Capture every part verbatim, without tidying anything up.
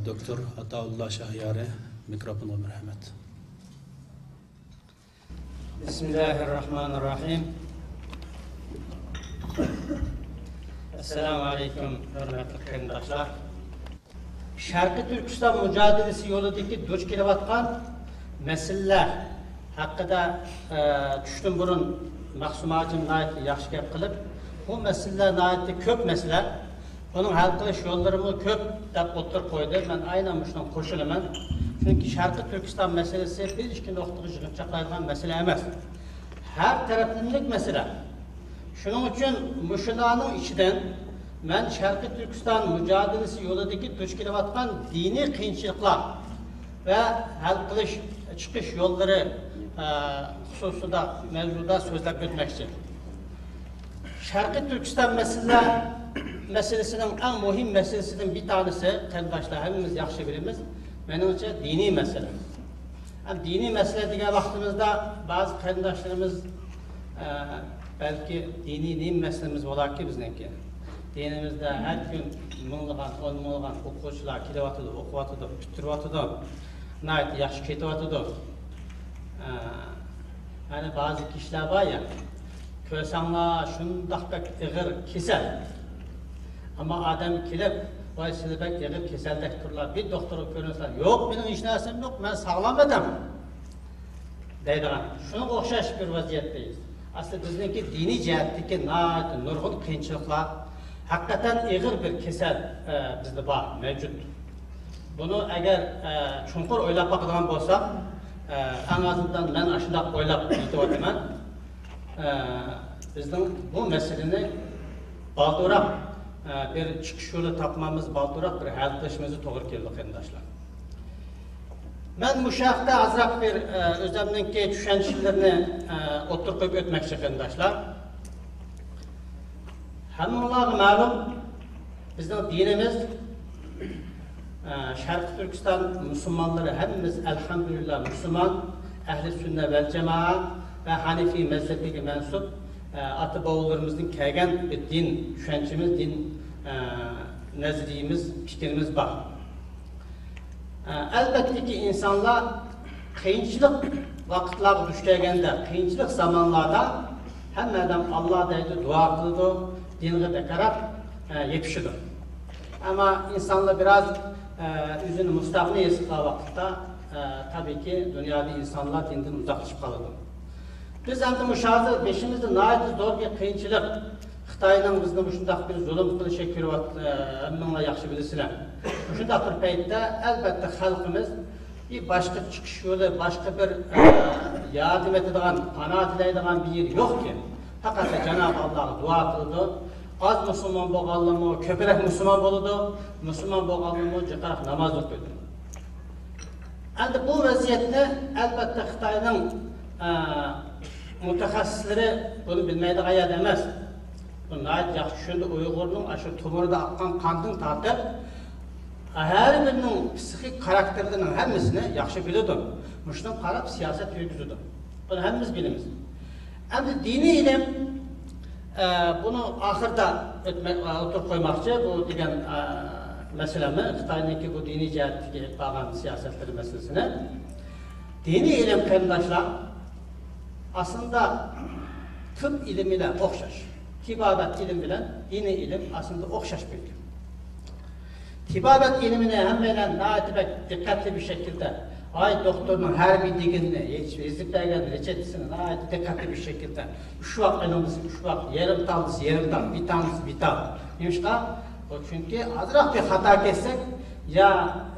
دوكتور ئاتائۇللا شاھيارى، مىكروفونغا مەرھەمەت. بىسمىللاھىررەھمانىررەھىم. ئەسسالامۇ ئەلەيكۇم، ھۆرمەتلىك قېرىنداشلار. شەرقىي تۈركىستان مۇجادىلىسى يولىدىكى دۇچ كېلىۋاتقان مەسىلىلەر ھەققىدە، ئە، چۈشتىن بۇرۇن مەخسۇم ھاجىم ناھايىتى ياخشى گەپ قىلىپ، بۇ مەسىلىلەر ناھايىتى كۆپ مەسىلە. بۇنىڭ ھەل قىلىش يوللىرىمۇ كۆپ دەپ ئوتتۇرىغا قويدى. مەن ئاينەن مۇشۇنىڭغا قوشۇلىمەن. چۈنكى شەرقىي تۈركىستان مەسىلىسى بىر ئىككى نۇقتىغا يىغىنچاقلايدىغان مەسىلە ئەمەس. ھەر تەرەپلىمىلىك مەسىلە. شۇنىڭ ئۈچۈن مۇشۇلارنىڭ ئىچىدىن مەن شەرقىي تۈركىستان مۇجادىلىسى يولىدىكى دۇچ كېلىۋاتقان دىنىي قىيىنچىلىقلار ۋە ھەل قىلىش، چىقىش يوللىرى، ئە، خۇسۇسىدا، مەۋزۇدا سۆزلەپ ئۆتمەكچى. شەرقىي تۈركىستان مەسىلىلەر، مەسىلىسىنىڭ ئەڭ مۇھىم مەسىلىسىدىن بىر تانىسى، قېرىنداشلار، ھەممىمىز ياخشى بىلىمىز، مېنىڭچە دىنىي مەسىلە. ھەم دىنىي مەسىلە دېگەن ۋاقتىمىزدا بەزى قېرىنداشلىرىمىز، ئە، بەلكى دىنىي نېمە مەسىلىمىز بولاركى بىزنىڭكى؟ دىنىمىزدە ھەر كۈن مىڭلىغان، ئون مىڭلىغان ئوقۇغۇچىلار كېلىۋاتىدۇ، ئوقۇۋاتىدۇ، پۈتتۈرۈۋاتىدۇ. ناھايىتى ياخشى كېتىۋاتىدۇ. ئە، يەنە بەزى كىشىلەر بار يا، كۆرسەڭلار شۇنداق بەك ئېغىر كېسەل. ئەمما ئادەم كېلىپ، ۋاي، سىلى بەك ئېغىر كېسەلدەك تۇرلا، بىر دوختۇرغا كۆرۈنسە، يوق، مېنىڭ ھېچ نەرسەم يوق، مەن ساغلام ئادەم دەيدىغان، شۇنىڭغا ئوخشاش بىر ۋەزىيەتتىمىز. ئەسلى بىزنىڭكى دىنىي جەھەتتىكى ناھايىتى نۇرغۇن قىيىنچىلىقلار، ھەقىقەتەن ئېغىر بىر كېسەل، ئە، بىزدە بار، مەۋجۇت. بۇنى ئەگەر، ئە، چوڭقۇر ئويلاپ باقىدىغان بولساق، ئە، ئەڭ ئازىندىن مەن ئاشۇنداق ئويلاپ يېتىۋاتىمەن. ئە، بىزنىڭ بۇ مەسىلىنى بالدۇراق، ئە، بىر چىقىش يولى تاپمامىز، بالدۇراق بىر ھەل قىلىشىمىز توغرا كېلىدۇ، قېرىنداشلار. مەن مۇشۇ ھەقتە ئازراق بىر، ئە، ئۆزۈمنىڭكى چۈشەنچىلىرىنى، ئە، ئوتتۇرىغا قويۇپ ئۆتمەكچى، قېرىنداشلار. ھەممىڭلارغا مەلۇم، بىزنىڭ دىنىمىز، ئە، شەرقىي تۈركىستان مۇسۇلمانلىرى ھەممىمىز ئەلھەمدۇلىللا مۇسۇلمان، ئەھلى سۈننە ۋەل جامائە ۋە ھەنىفىي مەزھەپكە مەنسۇپ، ئە، ئاتا-بوۋىلىرىمىزدىن كەلگەن بىر دىن چۈشەنچىمىز، دىن، ئە، نەزەرىيىمىز، پىكرىمىز بار. ئەلبەتتىكى، ئىنسانلار قىيىنچىلىق ۋاقىتلارغا دۇچ كەلگەندە، قىيىنچىلىق زامانلاردا ھەممە ئادەم ئاللا دەيدۇ، دۇئا قىلىدۇ، دىنغا بەكرەك، ئە، يېپىشىدۇ. ئەمما ئىنسانلار بىراز، ئە، ئۆزىنى مۇستەغنى ھېس قىلغان ۋاقىتتا، ئە، تەبىئىيكى، دۇنيادا ئىنسانلار دىندىن ئۇزاقلىشىپ قالىدۇ. بىز ئەمدى مۇشۇ ھازىر بېشىمىزدا ناھايىتى زور بىر قىيىنچىلىق، خىتاينىڭ بىزنى مۇشۇنداق بىر زۇلۇم قىلىشى كۆرۈۋات-، ھەممىڭلار ياخشى بىلىسىلەر. مۇشۇنداق بىر پەيتتە، ئەلبەتتە، خەلقىمىز بىر باشقا چىقىش يولى، باشقا بىر، ئە، ياردەم ئېتىدىغان، پاناھ تىلەيدىغان بىر يېرى يوقكەن. پەقەت جانابى ئاللاغا دۇئا قىلىدۇ. ئاز مۇسۇلمان بولغانلىرىمۇ كۆپرەك مۇسۇلمان بولىدۇ، مۇسۇلمان بولغانلىرىمۇ جىقراق ناماز ئوقۇيدۇ. ئەمدى بۇ ۋەزىيەتنى، ئەلبەتتە، خىتاينىڭ، ئە، مۇتەخەسسىسلىرى بۇنى بىلمەيدىغان يەردە ئەمەس. بۇ ناھايىتى ياخشى چۈشىنىدۇ. ئۇيغۇرنىڭ ئاشۇ تومۇرىدا ئاققان قاندىن تارتىپ، ھەر بىرىنىڭ پسىخىك خاراكتېرلىرىنىڭ ھەممىسىنى ياخشى بىلىدۇ. مۇشۇنىڭغا قاراپ سىياسەت يۈرگۈزىدۇ. بۇنى ھەممىمىز بىلىمىز. ئەمدى دىنىي ئىلىم، ئە، بۇنى ئاخىرىدا ئۆتمە-، ئوتتۇرىغا قويماقچى، بۇ دېگەن، ئە، مەسىلەمنى، خىتاينىڭكى بۇ دىنىي جەھەتتىكى ئېلىپ بارغان سىياسەتلىرى مەسىلىسىنى. دىنىي ئىلىم، قېرىنداشلار، ئاسلىدا تىب ئىلمى بىلەن ئوخشاش. تېبابەت ئىلىم بىلەن دىنىي ئىلىم ئاسلىدا ئوخشاش بىر ئىلىم. تېبابەت ئىلمىنى ھەممەيلەن ناھايىتى بەك دىققەتلىك بىر شەكىلدە، ئاي، دوختۇرنىڭ ھەر بىر دېگىنىنى، يېزىپ بەرگەن رېتسېپتىسىنى ناھايىتى دىققەتلىك بىر شەكىلدە، ئۈچ ۋاق ئېلىڭ دېسە ئۈچ ۋاق، يېرىم تال دېسە يېرىم تال، بىر تال دېسە بىر تال. نېمىشقا؟ بۇ چۈنكى ئازراق بىر خاتا كەتسەك، يا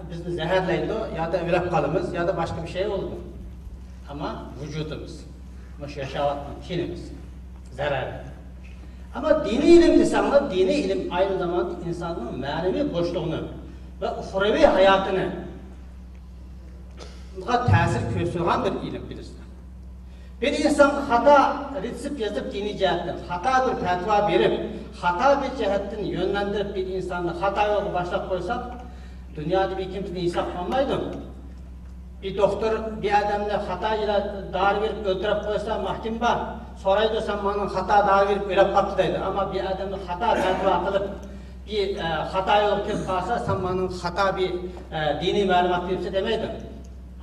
بىزنى زەھەرلەيدۇ، يا دا ئۆلۈپ قالىمىز، يا دا باشقا بىر شەي بولىدۇ. ئەمما ۋۇجۇدىمىز، مۇشۇ ياشاۋاتقان تېنىمىز زەرەرلىك. ئەمما دىنىي ئىلىم دېسەڭلار، دىنىي ئىلىم ئاينى زاماندا ئىنساننىڭ مەنىۋى بوشلۇقىنى ۋە ئۇخرەۋى ھاياتىنى تەسىر كۆرسىتىدىغان بىر ئىلىم، بىلىسىلەر. بىر ئىنسانغا خاتا رېتسېپت يېزىپ، دىنىي جەھەتتىن خاتا بىر پەتىۋا بېرىپ، خاتا بىر جەھەتتىن يۆنلەندۈرۈپ، بىر ئىنساننى خاتا يولغا باشلاپ قويساق، دۇنيادا بىر كىم بىزنى ھېساب قىلمايدۇ. بىر دوختۇر بىر ئادەمنى خاتا ئىلا-، دارى بېرىپ ئۆلتۈرۈپ قويسا، مەھكىمە بار. سورايدۇ، سەن ماڭا خاتا دارى بېرىپ ئۆلۈپ قاپتۇ دەيدۇ. ئەمما بىر ئادەمنى خاتا پەتىۋا قىلىپ، ئە، خاتا يولغا كىرىپ قالسا، سەن مانا خاتا بىر، ئە، دىنىي مەلۇمات بېرىپسەن دېمەيدۇ.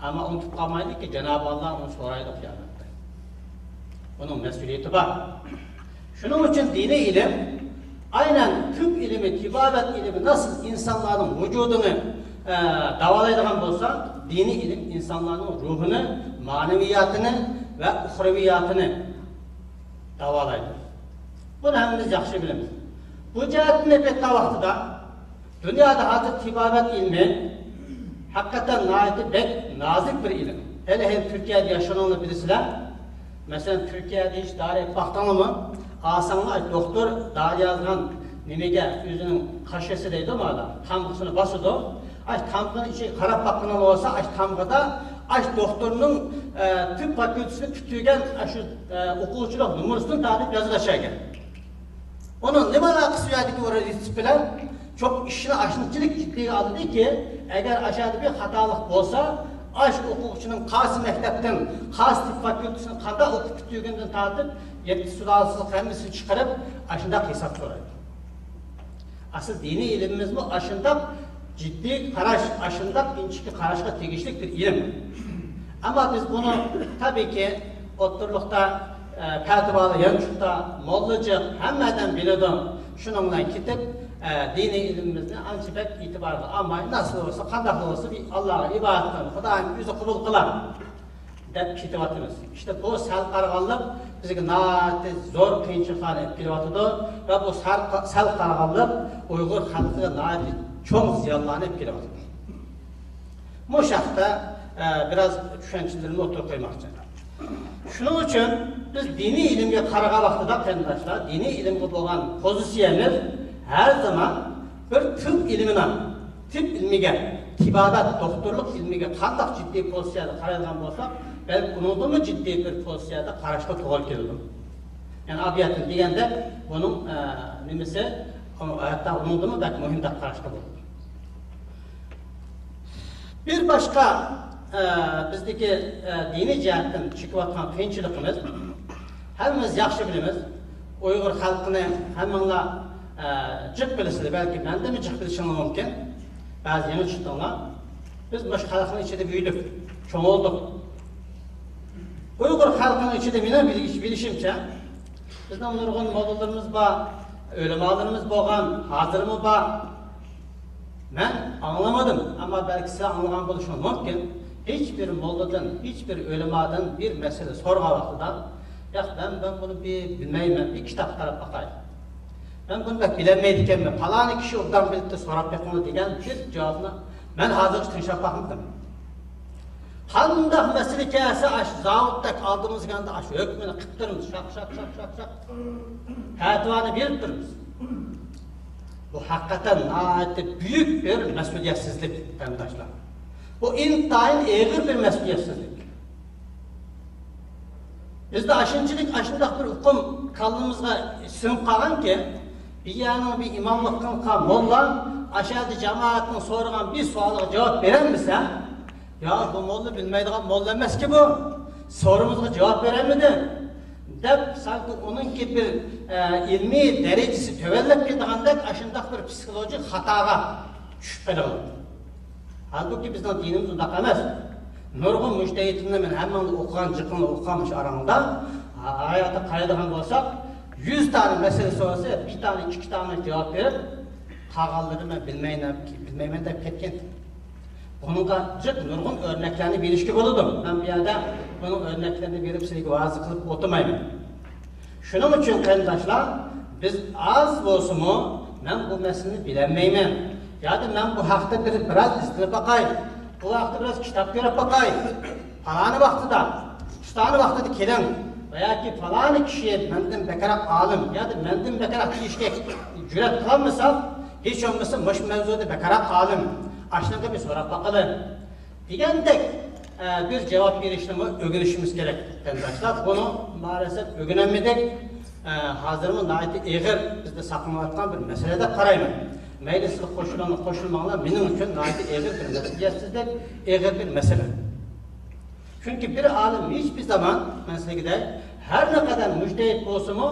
ئەمما ئۇنتۇپ قالمايدۇكى، جانابى ئاللا ئۇنى سورايدۇ قىيامەتتە. ئۇنىڭ مەسئۇلىيىتى بار. شۇنىڭ ئۈچۈن دىنىي ئىلىم، ئاينەن تىب ئىلمى، تېبابەت ئىلمى ناسىل ئىنسانلارنىڭ ۋۇجۇدىنى، ئە، داۋالايدىغان بولسا، دىنىي ئىلىم ئىنسانلارنىڭ روھىنى، مەنىۋىياتىنى ۋە ئۇخرىۋىياتىنى داۋالايدۇ. بۇنى ھەممىمىز ياخشى بىلىمىز. بۇ جەھەتتىن ئېلىپ ئېيتقان ۋاقتىدا، دۇنيادا ھازىر تېبابەت ئىلمى ھەقىقەتەن ناھايىتى بەك نازۇك بىر ئىلىم. ھېلى، ھېلى تۈركىيەدە ياشىغىنىڭلار بىلىسىلەر. مەسىلەن، تۈركىيەدە ھېچ دارى ئېلىپ باقتىڭلارمۇ؟ ئالساڭلار، ئاي، دوختۇر دارى يازغان نېمىگە، ئۆزىنىڭ قاشىسى دەيدۇ مانا، تامغىسىنى باسىدۇ. ئاي، تامغىنىڭ ئىچىگە قاراپ باققىنىڭلار بولسا، ئاي، تامغىدا، ئاي، دوختۇرنىڭ، ئە، تىب فاكۇلتېتىسىنى پۈتتۈرگەن، ئاشۇ، ئە، ئوقۇغۇچىلىق نومۇرىسىدىن تارتىپ يازىدۇ ئاشۇ يەرگە. ئۇنىڭ نېمە ئالاقىسى بار ئىدىكى ئۇ رېتسېپت بىلەن؟ چوقۇم ئىشنى ئاشۇنچىلىك جىددىيگە ئالدىكى، ئەگەر ئاشۇ يەردە بىر خاتالىق بولسا، ئاشۇ ئوقۇغۇچىنىڭ قايسى مەكتەپتىن، قايسى تىپ فاكۇلتېتىسىنى قانداق ئوقۇپ پۈتتۈرگىنىدىن تارتىپ، يەتتە سۇلالىسىنى ھەممىسىنى چىقىرىپ، ئاشۇنداق ھېساب سورايدۇ. ئەسلى دىنىي ئىلمىمىزمۇ ئاشۇنداق جىددىي قاراش، ئاشۇنداق ئىنچىكە قاراشقا تېگىشلىك بىر ئىلىم. ئەمما بىز بۇنى، تەبىئىيكى، ئوتتۇرىلىقتا، ئە، پەتىۋالار يانچۇقتا، موللا جىق، ھەممە ئادەم بىلىدۇ. شۇنىڭ بىلەن كېتىپ، ئە، دىنىي ئىلمىمىزنى ئانچە بەك ئېتىبارغا ئالماي، ناسىل بولسا، قانداق بولسا، بىر ئاللاغا ئىبادەت قىلىمىز، خۇدايىم ئۆزى قوبۇل قىلار، دەپ كېتىۋاتىمىز. ئىشتە بۇ سەل قارىغانلىق بىزگە ناھايىتى زور قىيىنچىلىقلارنى ئېلىپ كېلىۋاتىدۇ ۋە بۇ سەل، سەل قارىغانلىق ئۇيغۇر خەلقىگە ناھايىتى چوڭ زىيانلارنى ئېلىپ كېلىۋاتىدۇ. مۇشۇ ھەقتە، ئە، بىراز چۈشەنچىلىرىمنى ئوتتۇرىغا قويماقچى. شۇنىڭ ئۈچۈن بىز دىنىي ئىلىمگە قارىغان ۋاقتىدا، قېرىنداشلار، دىنىي ئىلىمگە بولغان پوزىتسىيەمىز ھەر زامان بىر تىل ئىلمىنىڭ، تىپ ئىلمىگە، تېبابەت، دوختۇرلۇق ئىلمىگە قانداق جىددىي پوزىتسىيەدە قارايدىغان بولساق، بەلكى ئۇنىڭدىنمۇ جىددىي بىر پوزىتسىيەدە قاراشقا توغرا كېلىدۇ. يەنى ئابىيەتتىن دېگەندەك، بۇنىڭ، ئە، نېمىسى، ئۇ، ھەتتا ئۇنىڭدىنمۇ بەك مۇھىم دەپ قاراشقا بولىدۇ. بىر باشقا، ئە، بىزدىكى، ئە، دىنىي جەھەتتىن چېكىۋاتقان قىيىنچىلىقىمىز، ھەممىمىز ياخشى بىلىمىز، ئۇيغۇر خەلقىنى ھەممىڭلار، ئە، جىق بىلىسىلەر، بەلكى مەندىنمۇ جىق بىلىشىڭلار مۇمكىن. بەزى يېڭى چىقتىڭلار. بىز مۇشۇ خەلقنىڭ ئىچىدە بۈيۈدۇق، چوڭ بولدۇق. ئۇيغۇر خەلقىنىڭ ئىچىدە مېنىڭ بىلىش-، بىلىشىمچە، بىزنىڭ نۇرغۇن موللىلىرىمىز بار، ئۆلىمالىرىمىز بولغان، ھازىرمۇ بار. مەن ئاڭلىمىدىم، ئەمما بەلكى سىلەر ئاڭلىغان بولۇشىڭىز مۇمكىن. ھېچبىر موللىدىن، ھېچبىر ئۆلىمادىن بىر مەسىلە سورىغان ۋاقتىدا، ياق، مەن، مەن بۇنى بىر بىلمەيمەن، بىر كىتاب قاراپ باقاي. مەن بۇنى بەك بىلەلمەيدىكەنمەن، پالانى كىشى ئوبدان بىلىپتۇ، سوراپ بېقىڭلار دېگەن بىر جاۋابنى مەن ھازىرغىچە تىڭشاپ باقمىدىم. قانداق مەسىلە كەلسە، ئاشۇ زاۋۇتتەك ئالدىمىزغا كەلگەندە ئاشۇ ھۆكمىنى قىلىپ تۇرىمىز، شاق، شاق، شاق، شاق، شاق. پەتىۋانى بېرىپ تۇرىمىز. بۇ ھەقىقەتەن ناھايىتى بۈيۈك بىر مەسئۇلىيەتسىزلىك، قېرىنداشلار. بۇ ئىنتايىن ئېغىر بىر مەسئۇلىيەتسىزلىك. بىزدە ئاشۇنچىلىك، ئاشۇنداق بىر ئۇقۇم كاللىمىزغا سىڭىپ قالغانكى، بىر يەرنىڭ بىر ئىماملىق قىلغان موللا ئاشۇ يەردە جامائەتنىڭ سورىغان بىر سوئالىغا جاۋاب بېرەلمىسە، يا، بۇ موللا بىلمەيدىغان موللا ئەمەسكى بۇ، سورىمىزغا جاۋاب بېرەلمىدى، دەپ، سانكى ئۇنىڭكى بىر، ئە، ئىلمىي دەرىجىسى تۆۋەنلەپ كېتىدىغاندەك ئاشۇنداق بىر پسىخولوگىك خاتاغا چۈشۈپ قېلىۋاتىدۇ. ھالبۇكى، بىزنىڭ دىنىمىز ئۇنداق ئەمەس. نۇرغۇن مۇجتەھىدلەرنى مەن ھەممىڭلار ئوقۇغان، جىقىڭلار ئوقۇغان مۇشۇ ئاراڭلاردا، ھاياتىغا قارايدىغان بولساق، يۈز دانە مەسىلە سورىسا، بىر دانە، ئىككى دانە جاۋاب بېرىپ، قالغانلىرىنى مەن بىلمەيمەن، بىلمەيمەن دەپ كەتكەن. بۇنىڭغا جىق نۇرغۇن ئۆرنەكلەرنى بېرىشكە بولىدۇ. مەن بۇ يەردە بۇنىڭ ئۆرنەكلىرىنى بېرىپ سىلەرگە ۋەز قىلىپ ئولتۇرمايمەن. شۇنىڭ ئۈچۈن، قېرىنداشلار، بىز ئاز بولسىمۇ، مەن بۇ مەسىلىنى بىلەلمەيمەن، ياكى مەن بۇ ھەقتە بىر، بىراز ئىزدىنىپ باقاي، بۇ ھەقتە بىراز كىتاب كۆرۈپ باقاي، پالانى ۋاقتىدا، پۇستانى ۋاقتىدا كېلىڭ، ۋە ياكى پالانى كىشى مەندىن بەكرەك ئالىم، ياكى مەندىن بەكرەك دېيىشكە جۈرئەت قىلالمىساق، ھېچ بولمىسا مۇشۇ مەۋزۇدا بەكرەك ئالىم، ئاشۇنىڭغا بىر سوراپ باقىلى. دېگەندەك، ئە، بىر جاۋاب بېرىشنىمۇ ئۆگىنىشىمىز كېرەك، قېرىنداشلار. بۇنى مائەلەسەپ ئۆگىنەلمىدۇق. ئە، ھازىرمۇ ناھايىتى ئېغىر بىزدە ساقلىنىۋاتقان بىر مەسىلە دەپ قارايمەن. مەيلى سىلەر قوشۇلۇڭلار، قوشۇلماڭلار، مېنىڭ ئۈچۈن ناھايىتى ئېغىر بىر مەسئۇلىيەتسىزلىك، ئېغىر بىر مەسىلە. چۈنكى بىر ئالىم ھېچبىر زامان، مەن سىلەرگە دەي، ھەر نەقەدەر مۇجتەھىد بولسىمۇ،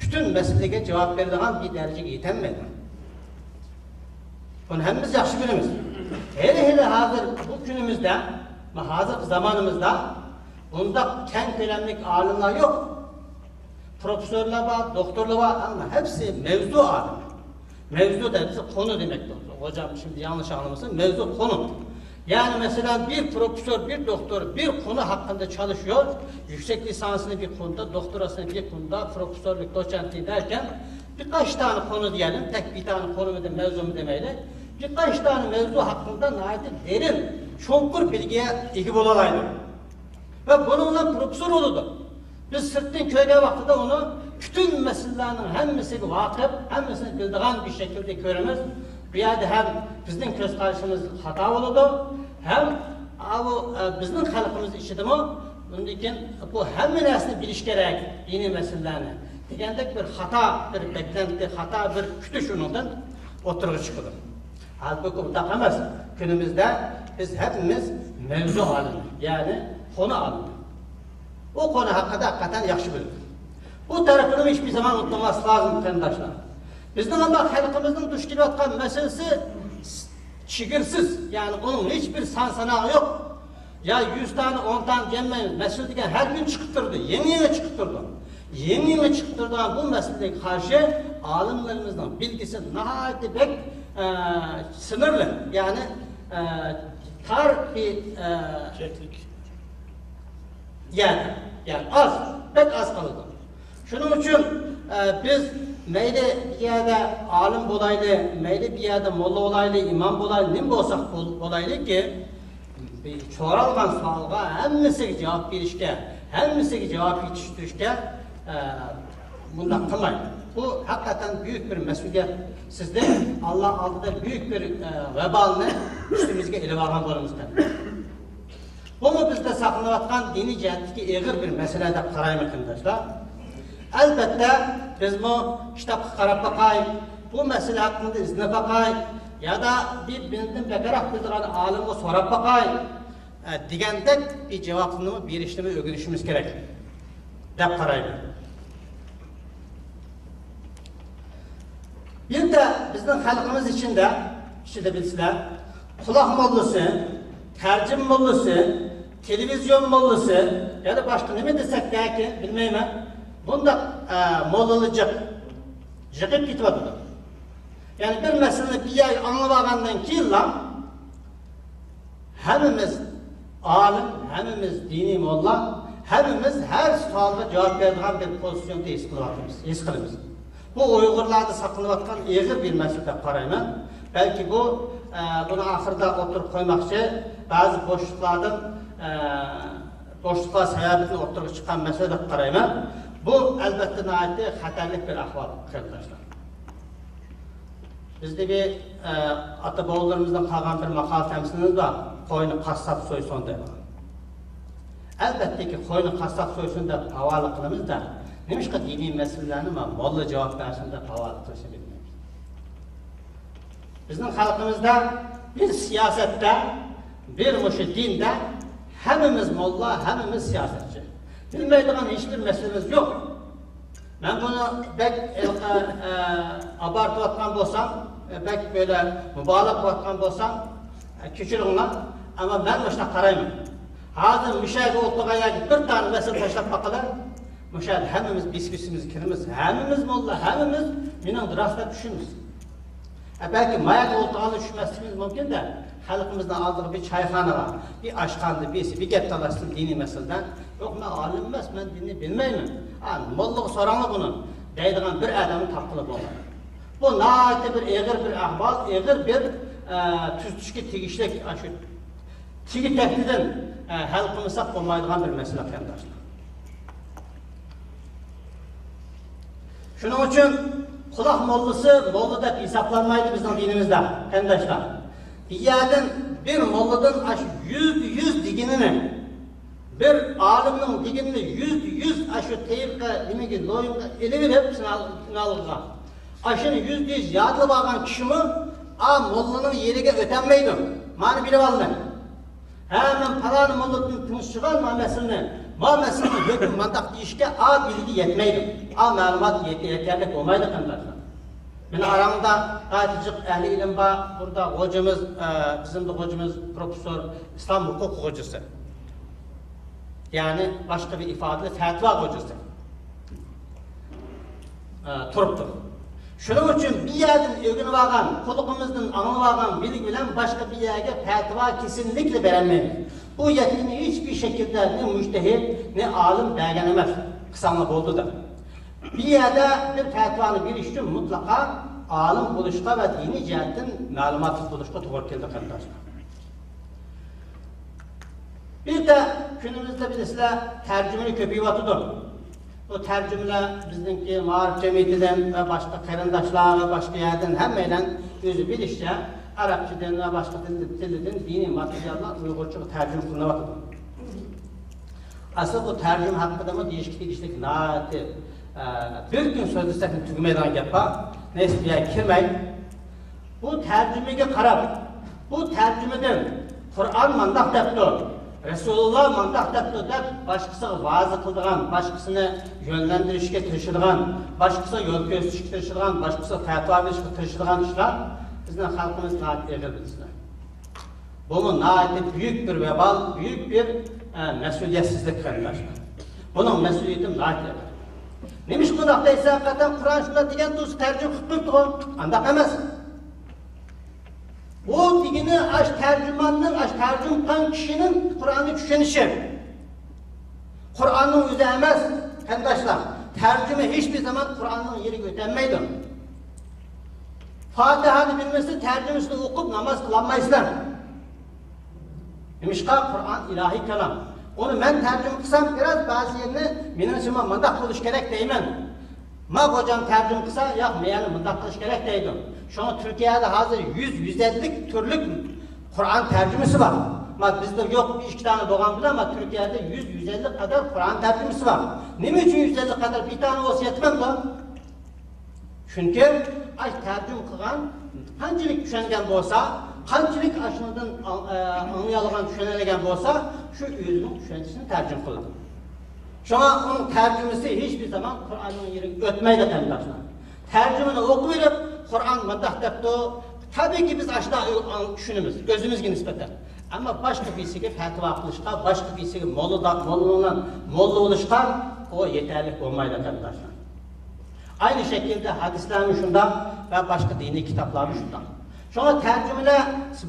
پۈتۈن مەسىلىگە جاۋاب بېرىدىغان بىر دەرىجىگە يېتەلمەيدۇ. بۇنى ھەممىمىز ياخشى بىلىمىز. ھېلى، ھېلى ھازىر بۇ كۈنىمىزدە، ھازىرقى زامانىمىزدا بۇنداق كەڭ كۆلەملىك ئالىملار يوق. پروفېسسورلار بار، دوختۇرلار بار، ئەمما ھەپسى مەۋزۇ ئالىمى. مەۋزۇ دەپ قونۇ دېمەكتۇر. ھوجام شىمدى ياڭلىش ئاڭلىمىسۇن، مەۋزۇ قونۇ. يەنى مەسىلەن، بىر پروفېسسور، بىر دوختۇر، بىر قونۇ ھەققىندە چالىشىۋ، يۈكسەك لىسانسىنى بىر قونۇدا، دوختوراسىنى بىر قونۇدا، پروفېسسورلۇق، دوتسېنتلىق دەركەن، بىر قاش دانە قونۇ دېيەيلى، تەك بىر دانە قونۇمىدى، مەۋزۇمى دېمەيلى، بىر قاش دانە مەۋزۇ ھەققىندە ناھايىتى دېرىن، چوڭقۇر بىلگىگە ئىگە بولالايدۇ. ۋە بۇنىڭ بىلەن پروفېسسور بولىدۇ. بىز سىرتتىن كۆرگەن ۋاقتىدا ئۇنى پۈتۈن مەسىلىلەرنىڭ ھەممىسىگە ۋاقىپ، ھەممىسىنى بىلىدىغان بىر شەكىلدە كۆرىمىز. بۇ يەردە ھەم بىزنىڭ كۆز قارىشىمىز خاتا بولىدۇ، ھەم ئاۋۇ، ئە، بىزنىڭ خەلقىمىز ئىچىدىمۇ بۇندىن كېيىن بۇ ھەممە نەرسىنى بىلىش كېرەك، دىنىي مەسىلىلەرنى دېگەندەك بىر خاتا، بىر بەكلەنتى، خاتا بىر كۈتۈش ئۇنىڭدىن ئوتتۇرىغا چىقىدۇ. ھالبۇكى، ئۇنداق ئەمەس. كۈنىمىزدە بىز ھەممىمىز مەۋزۇ ئالىمى، يەنى قونۇ ئالىمى. ئۇ قونۇ ھەققىدە ھەقىقەتەن ياخشى بىلىدۇ. بۇ تەرىپىنى ھېچبىر زامان ئۇنتۇماسلىق لازىم، قېرىنداشلار. بىزنىڭ ئەمما خەلقىمىزنىڭ دۇچ كېلىۋاتقان مەسىلىسى چېگرىسىز، يەنى ئۇنىڭ ھېچبىر سان ساناغى يوق. يا يۈز دانە، ئون دانە دېيەلمەيمىز. مەسىلە دېگەن ھەر كۈنى چىقىپ تۇرىدۇ، يېڭى، يېڭى چىقىپ تۇرىدۇ. يېڭى، يېڭى چىقىپ تۇرىدىغان بۇ مەسىلىگە قارشى ئالىملىرىمىزنىڭ بىلگىسى ناھايىتى بەك، ئە، سىنىرلىق، يەنى، ئە، تار بىر، ئە، يەردە، يەنى ئاز، بەك ئاز قالىدۇ. شۇنىڭ ئۈچۈن، ئە، بىز مەيلى بىر يەردە ئالىم بولايلى، مەيلى بىر يەردە موللا بولايلى، ئىمام بولايلى، نېمە بولساق بول-، بولايلىكى، بىر سورالغان سوئالغا ھەممىسىگە جاۋاب بېرىشكە، ھەممىسىگە جاۋاب يېتىشتۈرۈشكە، ئە، مۇنداق قىلمايلى. بۇ ھەقىقەتەن بۈيۈك بىر مەسئۇلىيەت. سىزدىن ئاللا ئالدىدا بۈيۈك بىر، ئە، ۋەبالنى ئۈستىمىزگە ئېلىۋالغان بولىمىز. بۇمۇ بىزدە ساقلىنىۋاتقان دىنىي جەھەتتىكى ئېغىر بىر مەسىلە دەپ قارايمەن، قېرىنداشلار. ئەلبەتتە، بىزمۇ كىتابقا قاراپ باقاي، بۇ مەسىلە ھەققىدە ئىزدىنىپ باقاي، يادا بىر بىزدىن بەكرەك بىلىدىغان ئالىمغا سوراپ باقاي، ئە، دېگەندەك بىر جاۋابنىمۇ بېرىشنىمۇ ئۆگىنىشىمىز كېرەك دەپ قارايمەن. بىر دە بىزنىڭ خەلقىمىز ئىچىندە، ئىچىدە بىلسىلەر، قۇلاق موللىسى، تەرجىمە موللىسى، تېلېۋىزىيون موللىسى، يەنە باشقا نېمە دېسەك دەكى، بىلمەيمەن. بۇنداق، ئە، موللىلار جىق، جىقىپ كېتىۋاتىدۇ. يەنى بىر مەسىلىنى بىر يەرگە ئاڭلىۋالغاندىن كېيىنلا، ھەممىمىز ئالىم، ھەممىمىز دىنىي موللا، ھەممىمىز ھەر سوئالغا جاۋاب بېرىدىغان بىر پوزىتسىيوندا ھېس قىلىۋاتىمىز، ھېس قىلىمىز. بۇ ئۇيغۇرلاردا ساقلىنىۋاتقان ئېغىر بىر مەسىلە دەپ قارايمەن. بەلكى بۇ، ئە، بۇنى ئاخىرىدا ئوتتۇرىغا قويماقچى، بەزى بوشلۇقلاردىن، ئە، بوشلۇقلار سەۋەبىدىن ئوتتۇرىغا چىققان مەسىلە دەپ قارايمەن. بۇ، ئەلبەتتە، ناھايىتى خەتەرلىك بىر ئەھۋال، قېرىنداشلار. بىزدە بىر، ئە، ئاتا-بوۋىلىرىمىزدىن قالغان بىر ماقال-تەمسىلىمىز بار، «قوينى قاسساپ سويسۇن» دەپ. ئەلبەتتىكى، قوينى قاسساپ سويسۇن دەپ ھاۋالە قىلىمىز-دە، نېمىشقا دىنىي مەسىلىلەرنى مانا موللا جاۋاب بەرسۇن دەپ ھاۋالە قىلىشنى بىلمەيمىز. بىزنىڭ خەلقىمىزدە بىر سىياسەتتە، بىر مۇشۇ دىندا ھەممىمىز موللا، ھەممىمىز سىياسەتچى. بىلمەيدىغان ھېچبىر مەسىلىمىز يوق. مەن بۇنى بەك ھېلىقى، ئە، ئابارتىۋاتقان بولسام، بەك بۆلە مۇبالىغە قىلىۋاتقان بولسام، ئە، كەچۈرۈڭلار. ئەمما مەن مۇشۇنداق قارايمەن. ھازىر مۇشۇ يەرگە ئولتۇرغان يەرگە بىر دانە مەسىلە تاشلاپ باقىلى. مۇشۇ يەردە ھەممىمىز بېسىپ ئۈستىمىزگە كىرىمىز. ھەممىمىز موللا، ھەممىمىز مېنىڭ راست دەپ چۈشىنىمىز. ئە، بەلكى ما يەرگە ئولتۇرغاندا چۈشمەسلىكىمىز مۇمكىن-دە، خەلقىمىزنىڭ ئالدىغا بىر چايخانىغا، بىر ئاشخانىدا بىرسى بىر گەپ تالاشسۇن دىنىي مەسىلىدە. يوق، مەن ئالىم ئەمەس، مەن دىننى بىلمەيمەن. ئا، موللىغا سوراڭلار بۇنى دەيدىغان بىر ئادەمنى تاپقىلى بولمايدۇ. بۇ ناھايىتى بىر ئېغىر بىر ئەھۋال، ئېغىر بىر، ئە، تۈزىتىشكە تېگىشلىك، ئاشۇ تېگى تەكتىدىن، ئە، ھەل قىلمىساق بولمايدىغان بىر مەسىلە، قېرىنداشلار. شۇنىڭ ئۈچۈن قۇلاق موللىسى موللا دەپ ھېسابلانمايدۇ بىزنىڭ دىنىمىزدا، قېرىنداشلار. بىر يەردىن بىر موللىدىن ئاشۇ يۈزدە يۈز دېگىنىنى، بىر ئالىمنىڭ دېگىنىنى يۈزدە يۈز ئاشۇ تېيىپقا، نېمىگە، لويۇنغا ئېلىۋېلىپ، سىنال-، سىنالغا. ئاشۇنى يۈزدە يۈز يادلىۋالغان كىشىمۇ ئا موللىنىڭ يېرىگە ئۆتەلمەيدۇ. مانا بىلىۋالدى. ھە، مەن پالانى موللىدىن تىڭشىغان ما مەسىلىنى، ما مەسىلىنىڭ ھۆكمى مانداق دېيىشكە ئا بىلگە يەتمەيدۇ. ئا مەلۇمات يېتە-، يېتەرلىك بولمايدۇ، قېرىنداشلار. مېنىڭ ئارامدا غايەت جىق ئەھلى ئىلىم بار. بۇردا غوجىمىز، ئە، بىزنىڭ غوجىمىز پروفېسسور، ئىسلام ھوقۇق غوجىسى. يەنى باشقا بىر ئىپادىلەر پەتىۋا غوجىسى، ئە، تۇرۇپتۇ. شۇنىڭ ئۈچۈن بىر يەردىن ئۆگىنىۋالغان، قۇلىقىمىزدىن ئاڭلىۋالغان بىلگى بىلەن باشقا بىر يەرگە پەتىۋا كېسىنلىكلا بېرەلمەيمىز. بۇ يەتكىنى ھېچبىر شەكىلدە نە مۇجتەھىد، نە ئالىم بەرگەن ئەمەس. قىلساڭلار بولدى دەپ. بىر يەردە بىر پەتىۋانى بېرىش ئۈچۈن مۇتلەقا ئالىم بولۇشقا ۋە دىنىي جەھەتتىن مەلۇماتلىق بولۇشقا توغرا كېلىدۇ، قېرىنداشلار. بىر دە كۈنىمىزدە بىلىسىلەر، تەرجىمىلەر كۆپىيىۋاتىدۇ. بۇ تەرجىمىلەر بىزنىڭكى مائارىپ جەمئىيىتىدىن ۋە باشقا قېرىنداشلار ۋە باشقا يەردىن ھەممەيلەن ئۆزى بىلىشىچە ئەرەبچىدىن ۋە باشقا تىل-، تىلدىن دىنىي ماتېرىياللار ئۇيغۇرچىغا تەرجىمە قىلىنىۋاتىدۇ. ئەسلى بۇ تەرجىمە ھەققىدىمۇ دېيىشكە تېگىشلىك ناھايىتى، ئە، بىر كۈن سۆزلىسەكمۇ تۈگىمەيدىغان گەپ بار. نەيسە، بۇ يەرگە كىرمەي. بۇ تەرجىمىگە قاراپ، بۇ تەرجىمىدىن قۇرئان مانداق دەپتۇ، رەسۇلۇللا مانداق دەپتۇ دەپ باشقىسىغا ۋەزى قىلىدىغان، باشقىسىنى يۆنلەندۈرۈشكە تىرىشىدىغان، باشقىسىغا يول كۆرسىتىشكە تىرىشىدىغان، باشقىسىغا پەتىۋا بېرىشكە تىرىشىدىغان ئىشلار بىزنىڭ خەلقىمىز ناھايىتى ئېغىر بىلىسىلەر. بۇمۇ ناھايىتى بۈيۈك بىر ۋەبال، بۈيۈك بىر، ئە، مەسئۇلىيەتسىزلىك، قېرىنداشلار. بۇنىڭ مەسئۇلىيىتى ناھايىتى ئېغىر. نېمىشقا بۇنداق دەيسەن، ھەقىقەتەن قۇرئان شۇنداق دېگەن تۇرسا تەرجىمە قىلىپ قويۇپتىغۇ؟ ئانداق ئەمەس. ئۇ دېگىنى ئاش تەرجىماننىڭ، ئاش تەرجىمە قىلغان كىشىنىڭ قۇرئاننى چۈشىنىشى. قۇرئاننىڭ ئۆزى ئەمەس، قېرىنداشلار. تەرجىمە ھېچبىر زامان قۇرئاننىڭ يېرىگە ئۆتەلمەيدۇ. فاتىھەنى بىلمىسە، تەرجىمىسىنى ئوقۇپ ناماز قىلالمايسىلەر. نېمىشقا؟ قۇرئان ئىلاھىي كالام. ئۇنى مەن تەرجىمە قىلسام، بىراز بەزى يەرنى مېنىڭچە مانداق بولۇش كېرەك دەيمەن. ما خوجام تەرجىمە قىلسا، ياق، مەيەنى مۇنداق قىلىش كېرەك دەيدۇ. شۇڭا تۈركىيەدە ھازىر يۈز، يۈز ئەللىك تۈرلۈك قۇرئان تەرجىمىسى بار. ما بىزدە يوق، بىر ئىككى دانە بولغان بىلەن، ما تۈركىيەدە يۈز، يۈز ئەللىك قەدەر قۇرئان تەرجىمىسى بار. نېمە ئۈچۈن يۈز ئەللىك قەدەر؟ بىر دانە بولسا يەتمەمدۇ؟ چۈنكى ئاش تەرجىمە قىلغان قانچىلىك چۈشەنگەن بولسا، قانچىلىك ئاشۇنىڭدىن ئاڭ-، ئە، ئاڭلىيالىغان، چۈشىنەلىگەن بولسا، شۇ ئۆزىنىڭ چۈشەنچىسىنى تەرجىمە قىلىدۇ. شۇڭا ئۇنىڭ تەرجىمىسى ھېچبىر زامان قۇرئاننىڭ يېرىگە ئۆتمەيدۇ، قېرىنداشلار. تەرجىمىنى ئوقۇۋېلىپ، قۇرئان مۇنداق دەپتۇ، تەبىئىيكى بىز ئاشۇنداق چۈشىنىمىز ئۆزىمىزگە نىسبەتەن. ئەمما باشقا بىرسىگە پەتىۋا قىلىشقا، باشقا بىرسىگە موللا، موللا، موللا بولۇشقا ئۇ يېتەرلىك بولمايدۇ، قېرىنداشلار. ئاينى شەكىلدە ھەدىسلەرمۇ شۇنداق ۋە باشقا دىنىي كىتابلارمۇ شۇنداق. شۇڭا تەرجىمىلەر،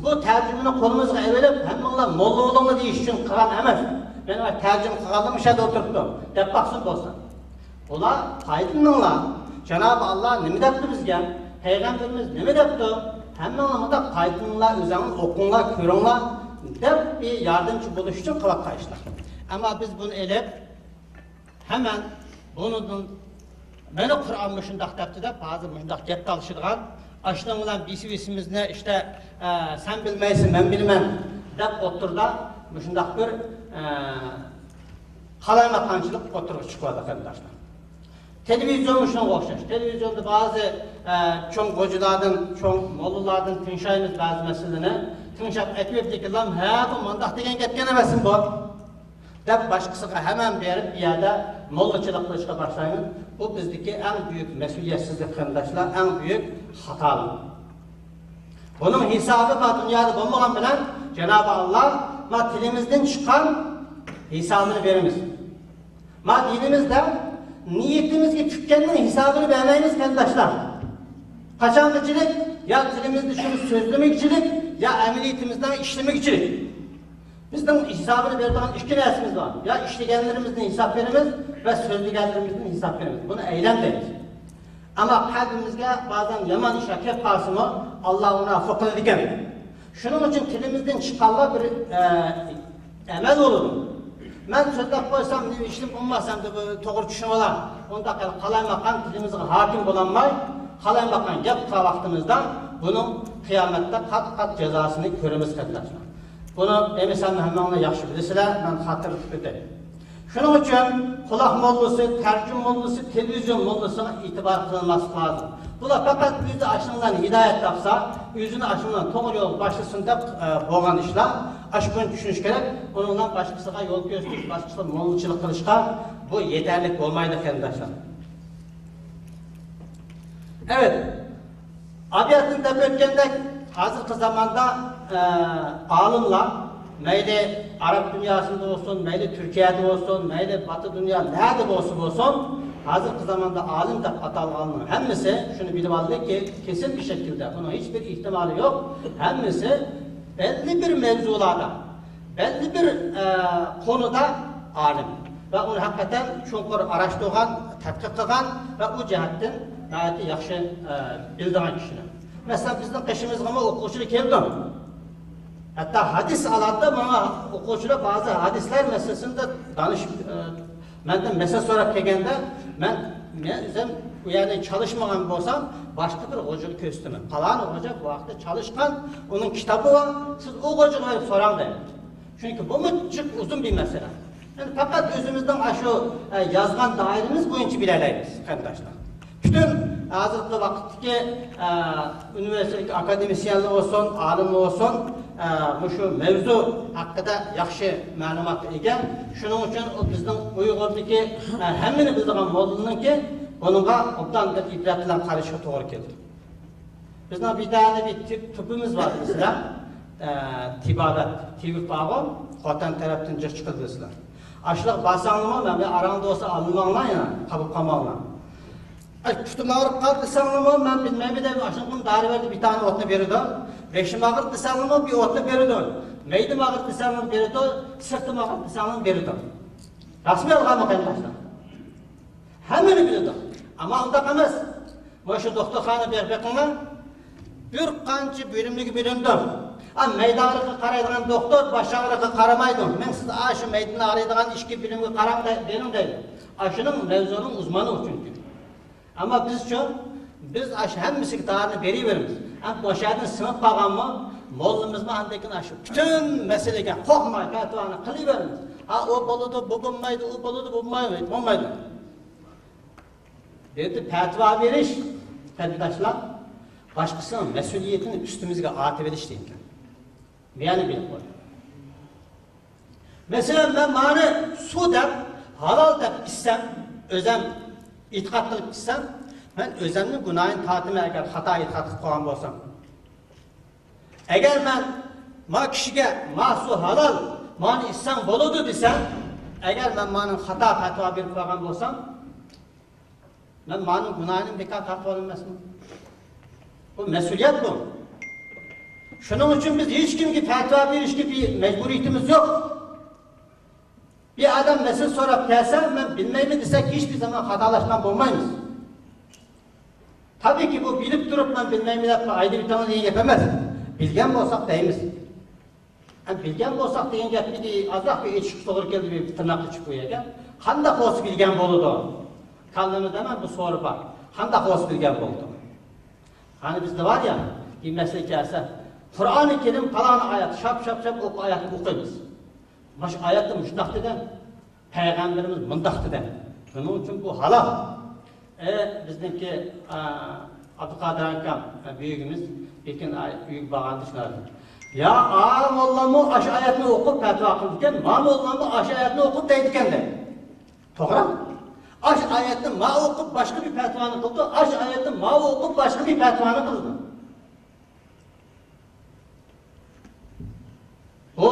بۇ تەرجىمىنى قولىمىزغا ئېلىپ، ھەممىڭلار موللا بولۇڭلار دېيىش ئۈچۈن قىلغان ئەمەس. مېنىڭ تەرجىمە قىلغانلىرىم مۇشۇ يەردە ئولتۇرۇپتۇ، دەپ باقسۇن بولسا. ئۇلار پايدىلىنىڭلار. جانابى ئاللا نېمە دەپتۇ بىزگە؟ پەيغەمبىرىمىز نېمە دەپتۇ؟ ھەممىڭلار مۇنداق پايدىلىنىڭلار، ئۆزۈڭلار ئوقۇڭلار، كۆرۈڭلار، دەپ بىر ياردەمچى بولۇش ئۈچۈن قىلىۋاتقان ئىشلار. ئەمما بىز بۇنى ئېلىپ، ھەمەن بۇنىڭدىن، مانا قۇرئان مۇشۇنداق دەپتۇ دەپ، ھازىر مۇشۇنداق گەپ تالىشىدىغان، ئاشۇنىڭ بىلەن بىسىۋىسىمىزنى ئىشتە، ئە، سەن بىلمەيسەن، مەن بىلىمەن دەپ ئوتتۇرىدا مۇشۇنداق بىر، ئە، قالايمىقانچىلىق ئوتتۇرىغا چىقىۋاتىدۇ، قېرىنداشلار. تېلېۋىزىيونمۇ شۇنىڭغا ئوخشاش. تېلېۋىزىيوندا بەزى، ئە، چوڭ خوجىلاردىن، چوڭ موللالاردىن تىڭشايمىز بەزى مەسىلىنى. تىڭشاپ ئېيتىۋېتىدىكى، ھە، بۇ مۇنداق دېگەن گەپكەن ئەمەسمۇ بۇ؟ دەپ باشقىسىغا ھەمەن بېرىپ، بۇ يەردە موللاچىلىق قىلىشقا باشلايمىز. بۇ بىزدىكى ئەڭ بۈيۈك مەسئۇلىيەتسىزلىك، قېرىنداشلار، ئەڭ بۈيۈك خاتالىق. بۇنىڭ ھېسابى ما دۇنيادا بولمىغان بىلەن جانابى ئاللا ما تىلىمىزدىن چىققان ھېسابىنى بېرىمىز. ما دىنىمىزدە نىيىتىمىزگە پۈككەننىڭ ھېسابىنى بەرمەيمىز، قېرىنداشلار. قاچانغىچىلىك؟ يا تىلىمىزدا شۇنى سۆزلىمىگۈچىلىك، يا ئەمەلىيىتىمىزدە ئىشلىمىگۈچىلىك. بىزنىڭ ھېسابىنى بېرىدىغان ئىككى نەرسىمىز بار. يا ئىشلىگەنلىرىمىزدىن ھېساب بېرىمىز ۋە سۆزلىگەنلىرىمىزدىن ھېساب بېرىمىز. بۇنى ئەيلەن دەيمىز. ئەمما قەلبىمىزگە بازەن يامان ئىشلار كەپ قالسىمۇ، ئاللا ئۇنى ئەپۇ قىلىدىكەن. شۇنىڭ ئۈچۈن تىلىمىزدىن چىققانلار بىر، ئە، ئەمەل بولىدۇ. مەن سۆزلەپ قويسام، نېمە ئىشلىم بولماس، ئەمدى بۇ توغرا چۈشىنىۋالار. ئۇنداق قىلىپ قالايماقان تىلىمىزغا ھاكىم بولالماي، قالايماقان گەپ قىلغان ۋاقتىمىزدا بۇنىڭ قىيامەتتە قات-قات جازاسىنى كۆرىمىز، قېرىنداشلار. بۇنى ئەمىسە ھەممىڭلار ياخشى بىلىسىلەر، مەن خاتىرىلىتىپ ئۆتەي. شۇنىڭ ئۈچۈن قۇلاق موللىسى، تەرجىمە موللىسى، تېلېۋىزىيون موللىسىغا ئېتىبار قىلىنماسلىق لازىم. بۇلار پەقەت ئۆزى ئاشۇنىڭ بىلەن ھىدايەت تاپسا، ئۆزىنى ئاشۇنىڭ بىلەن توغرا يولغا باشلىسۇن دەپ، ئە، بولغان ئىشلار. ئاشۇ كۈنى چۈشىنىش كېرەك. ئۇنىڭ بىلەن باشقىسىغا يول كۆرسىتىش، باشقىسىغا موللىچىلىق قىلىشقا بۇ يېتەرلىك بولمايدۇ، قېرىنداشلار. ئەۋەت، ئابىيەتتىن دەپ ئۆتكەندەك، ھازىرقى زاماندا، ئە، ئالىملار، مەيلى ئەرەب دۇنياسىدا بولسۇن، مەيلى تۈركىيەدە بولسۇن، مەيلى باتى دۇنيا نەدە بولسا بولسۇن، ھازىرقى زاماندا ئالىم دەپ ئاتالغانلارنىڭ ھەممىسى شۇنى بىلىپ ئالدىكى، كېسىن بىر شەكىلدە، بۇنىڭ ھېچبىر ئېھتىمالى يوق، ھەممىسى بەللى بىر مەۋزۇلاردا، بەللى بىر، ئە، قونۇدا ئالىم ۋە ئۇنى ھەقىقەتەن چوڭقۇر ئاراشتۇرغان، تەتقىق قىلغان ۋە ئۇ جەھەتتىن ناھايىتى ياخشى، ئە، بىلىدىغان كىشىلەر. مەسىلەن، بىزنىڭ قېشىمىزغىمۇ ئوقۇغۇچىلار كېلىدۇ. ھەتتا ھەدىس ئالاتتا ماڭا ئوقۇغۇچىلار بەزى ھەدىسلەر مەسىلىسىدە دانىشىپ، ئە، مەندىن مەسىلە سوراپ كەلگەندە، مەن، مەن ئۆزۈم ئۇ يەرنى چالىشمىغان بولسام، باشقا بىر غوجىغا كۆرسىتىمەن. پالان غوجا بۇ ھەقتە چالىشقان، ئۇنىڭ كىتابى بار، سىز ئۇ غوجىغا بېرىپ سوراڭ دەيمەن. چۈنكى بۇمۇ جىق ئۇزۇن بىر مەسىلە. يەنى پەقەت ئۆزىمىزنىڭ ئاشۇ، ئە، يازغان دائىرىمىز بويىچە بىلەلەيمىز، قېرىنداشلار. پۈتۈن ھازىرقى ۋاقىتتىكى، ئە، ئۇنىۋېرسىتېتتىكى ئاكادېمىسىيەنلەر بولسۇن، ئالىملار بولسۇن، ئە، مۇشۇ مەۋزۇ ھەققىدە ياخشى مەلۇماتقا ئىگە. شۇنىڭ ئۈچۈن ئۇ بىزنىڭ ئۇيغۇردىكى، ئە، ھەممىنى بىلىدىغان موللىنىڭكى بۇنىڭغا ئوبدان بىر ئىبرەت بىلەن قارىشىغا توغرا كېلىدۇ. بىزنىڭ بىر دانە بىر تىپ-، تىپىمىز بار، مەسىلەن، ئە، تىبابەت، تېۋىپ بارغۇ، خوتەن تەرەپتىن جىق چىقىدۇ، بىلىسىلەر. ئاشۇلارغا بارساڭلارمۇ، مەن بىر ئاراڭدا بولسا ئالماڭلار يەنە، قاپىپ قالماڭلار. ئاي، پۇتۇم ئاغرىپ قالدى دېسەڭلىمۇ، مەن بىلمەيمەن دەيمەن، ئاشۇنىڭغىمۇ دارى بەردى، بىر دانە ئوتنى بېرىدۇ. بېشىم ئاغرىدى دېسەڭلىمۇ، بىر ئوتنى بېرىدۇ. مەيدىم ئاغرىدى دېسەڭلىمۇ بېرىدۇ، سىرتىم ئاغرىدى دېسەڭلىمۇ بېرىدۇ. راستمۇ يالغانمۇ، قېرىنداشلار؟ ھەممىنى بىلىدۇ. ئەمما ئۇنداق ئەمەس. مانا شۇ دوختۇرخانا بېرىپ بېقىڭلار. بىر قانچە بۆلۈملەرگە بۆلۈنىدۇ. ئا، مەيدە ئاغرىقىغا قارايدىغان دوختۇر، باش ئاغرىقىغا قارىمايدۇ. مەن سىز ئاشۇ مەيدىنى ئاغرىيدىغان ئىككى بۆلۈمگە قاراڭ دەي-، بېرىڭ دەيدۇ. ئاشۇنىڭ مەۋزۇنىڭ ئۇزمانى ئۇ چۈنكى. ئەمما بىزچۇ؟ بىز ئاشۇ ھەممىسىگە دارىنى بېرىۋېرىمىز. ئەمما باشاردىن سىڭىپ قالغانمۇ، موللىمىزمۇ ئاندىن كېيىن ئاشۇ پۈتۈن مەسىلىگە قورقماي پەتىۋانى قىلىۋېرىمىز. ھا، ئۇ بولىدۇ، بۇ بولمايدۇ، ئۇ بولىدۇ، بۇ بولمايدۇ، بولمايدۇ. بۇ يەردە پەتىۋا بېرىش، قېرىنداشلار، باشقىسىنىڭ مەسئۇلىيىتىنى ئۈستىمىزگە ئارتىۋېلىش دېگەن گەپ. مەنە بىلىپ قوي. مەسىلەن، مەن مانى سۇ دەپ، ھالال دەپ ئىچسەم، ئۆزەم ئېتىقاد قىلىپ ئىچسەم، مەن ئۆزەمنىڭ گۇناھىنى تارتىمەن، ئەگەر خاتا ئېتىقاد قىلىپ قويغان بولسام. ئەگەر مەن ما كىشىگە، ما سۇ ھالال، مانى ئىچسەڭ بولىدۇ دېسەم، ئەگەر مەن مانىڭ خاتا پەتىۋا بېرىپ قويغان بولسام، مەن مانىڭ گۇناھىنى بىكار تارتىۋالىمەسمەن؟ بۇ مەسئۇلىيەت بۇ. شۇنىڭ ئۈچۈن بىز ھېچكىمگە پەتىۋا بېرىشكە بىر مەجبۇرىيىتىمىز يوق. بىر ئادەم مەسىلە سوراپ كەلسە، مەن بىلمەيمەن دېسەك، ھېچبىر زامان خاتالاشقان بولمايمىز. تەبىئىيكى، بۇ بىلىپ تۇرۇپ مەن بىلمەيمەن دەپ ئايدىۋېتىڭ دېگەن گەپ ئەمەس. بىلگەن بولساق دەيمىز. ھەم بىلگەن بولساق دېگەن گەپنى ئازراق بىر ئېچىشقا توغرا كەلدى، بىر تىرناق ئېچىپ قويايلى. قانداق بولسا بىلگەن بولىدۇ؟ كاللىمىزدا مانا بۇ سورۇن بار. قانداق بولسا بىلگەن بولىدۇ؟ قېنى بىزدە بار يا، بىر مەسىلە كەلسە، قۇرئانى كەرىم پالان ئايەت، شاپ، شاپ، شاپ ئوقۇپ ئايەتنى ئوقۇيمىز. مانا شۇ ئايەتتە مۇشۇنداق دېدى. پەيغەمبىرىمىز مۇنداق دېدى. شۇنىڭ ئۈچۈن بۇ ھالال. ئە، بىزنىڭكى، ئا، ئابدۇقادىر ئاكام، ئە، بۈيۈكىمىز بىر كۈنى ئۆيگە بارغاندا شۇنداق دېدى. يا، ئا موللامۇ ئاشۇ ئايەتنى ئوقۇپ پەتىۋا قىلىدىكەن، ما موللامۇ ئاشۇ ئايەتنى ئوقۇپ دەيدىكەن دەيدۇ. توغرا. ئاشۇ ئايەتنى ما ئوقۇپ باشقا بىر پەتىۋانى قىلىدۇ، ئاشۇ ئايەتنى ما ئوقۇپ باشقا بىر پەتىۋانى قىلىدۇ. بۇ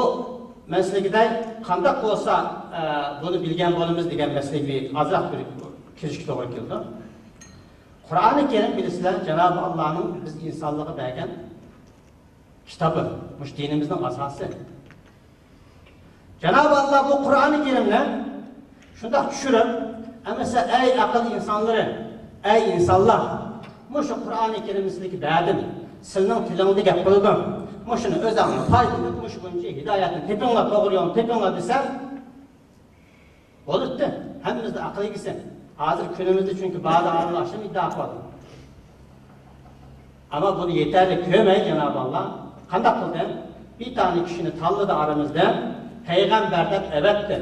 مەسىلىگىدەك قانداق بولسا، ئە، بۇنى بىلگەن بولىمىز دېگەن مەسىلىگە ئازراق بىر كىرىشكە توغرا كېلىدۇ. قۇرئانى كەرىم بىلىسىلەر، جانابى ئاللانىڭ بىز ئىنسانلارغا بەرگەن كىتابى، مۇشۇ دىنىمىزنىڭ ئاساسى. جانابى ئاللا بۇ قۇرئانى كەرىمنى شۇنداق چۈشۈرۈپ، ئەمىسە، ئەي ئەقىل ئىنسانلىرى، ئەي ئىنسانلار، مۇشۇ قۇرئانى كەرىمنى سىلەرگە بەردىم، سىلىنىڭ تىلىڭدا گەپ قىلىدۇ، مۇشۇنى ئۆزەڭلار پايدىلىنىپ، مۇشۇ بويىچە ھىدايەتنى تېپىڭلار، توغرا يولنى تېپىڭلار دېسە، بولۇپتۇ، ھەممىمىزدە ئەقىل ئىگىسى. ھازىر كۈنىمىزدە چۈنكى باردا ئالىملار ئاشۇنى ئىددىئا قىلىدۇ. ئەمما بۇنى يېتەرلىك كۆرمەي جانابى ئاللا قانداق قىلدى؟ بىر دانە كىشىنى تاللىدى ئارىمىزدىن، پەيغەمبەر دەپ ئەۋەتتى.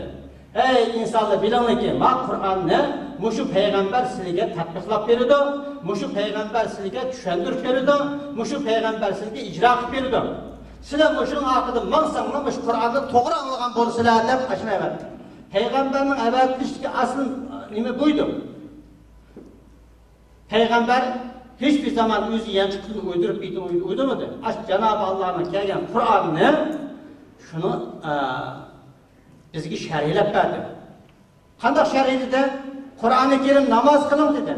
ئەي ئىنسانلار، بىلىڭلاركى، ما قۇرئاننى مۇشۇ پەيغەمبەر سىلىگە تەتبىقلاپ بېرىدۇ، مۇشۇ پەيغەمبەر سىلىگە چۈشەندۈرۈپ بېرىدۇ، مۇشۇ پەيغەمبەر سىلىگە ئىجرا قىلىپ بېرىدۇ. سىلەر مۇشۇنىڭ ئارقىدىن ماڭساڭلار، مۇشۇ قۇرئاننى توغرا ئاڭلىغان بولىسىلەر دەپ ئاشۇنى ئەۋەتتى. پەيغەمبەرنىڭ ئەۋەتىلىشىدىكى ئاسلى نېمە بۇيدۇ؟ پەيغەمبەر ھېچبىر زامان ئۆزى يانچۇقىدىن ئويدۇرۇپ بېيىتىپ ئويدۇرمىدى. ئاشۇ جانابى ئاللانىڭ كەلگەن قۇرئانىنى، شۇنى، ئە، بىزگە شەرھلەپ بەردى. قانداق شەرھلىدى؟ قۇرئانى كەرىم ناماز قىلىڭ دېدى.